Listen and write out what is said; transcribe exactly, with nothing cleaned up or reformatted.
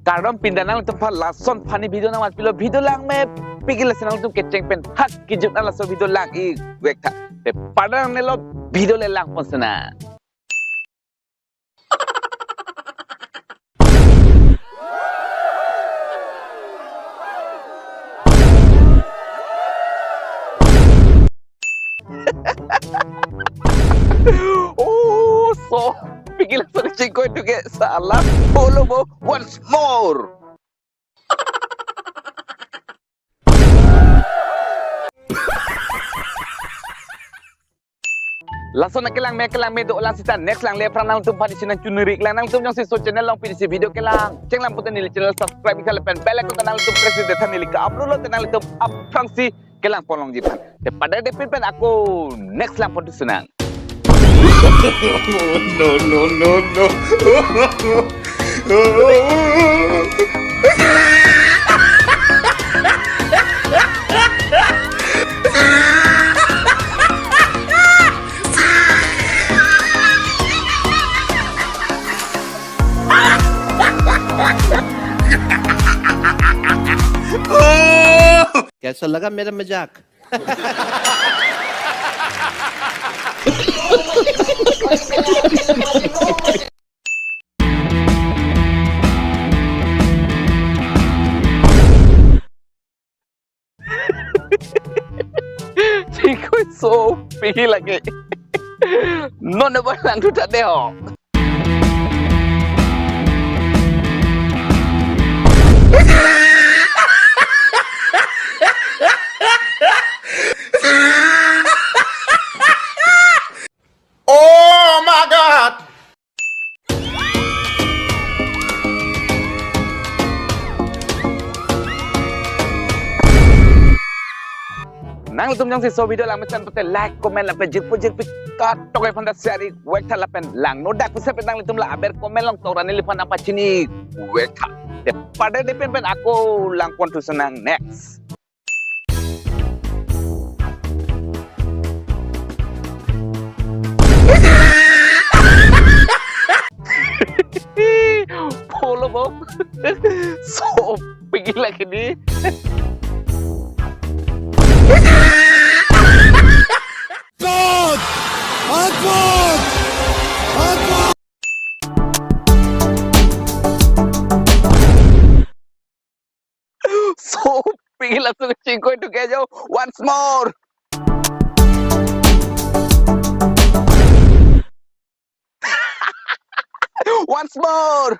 Kardom pinda nangtum aphan, lason funny video nangmatpilo, video langmepik, lasi nangtum kecheng pen hak kejut an laso video lang-ik vek tha. Te pada nangne lo, video le langponsinang. Oh, so, pigil sa chingkoy duge sala, polo mo once more. Lason akelang me kelang me do lang sita, next lang le aphrang nangtum aphan isi nangchunri lang, nangtum jongsi laso channel along pini si video kelang chenglang pute neli channel subscribe-ik tha lapen bell icon ta nangtum press-ik tha, neli ka-upload lote nanglitum aphrangsi kelang ponlongji aphan. Te pada depin pen ako next langpon thusinang. No, no, no, no. कैसा लगा मेरा मजाक? Chingkoy so, pigil lagi. Non ne ba lang thu ta de ho. Oh my God! Nangtum jongsi laso video langmesen pute like, comment lapen jirpo jirpi katok aphan ta share-ik vek tha lapen langno dak pusat pen nanglitum la aber comment along tok ra neliphan nangpachini-ik vek tha. Te pada depin pen ako langpon thusinang next. Polo bo. So, pigil lagi ni. God! Akbar! Akbar! So, pigil langsung chingkoy duge jo. Once more. Once more.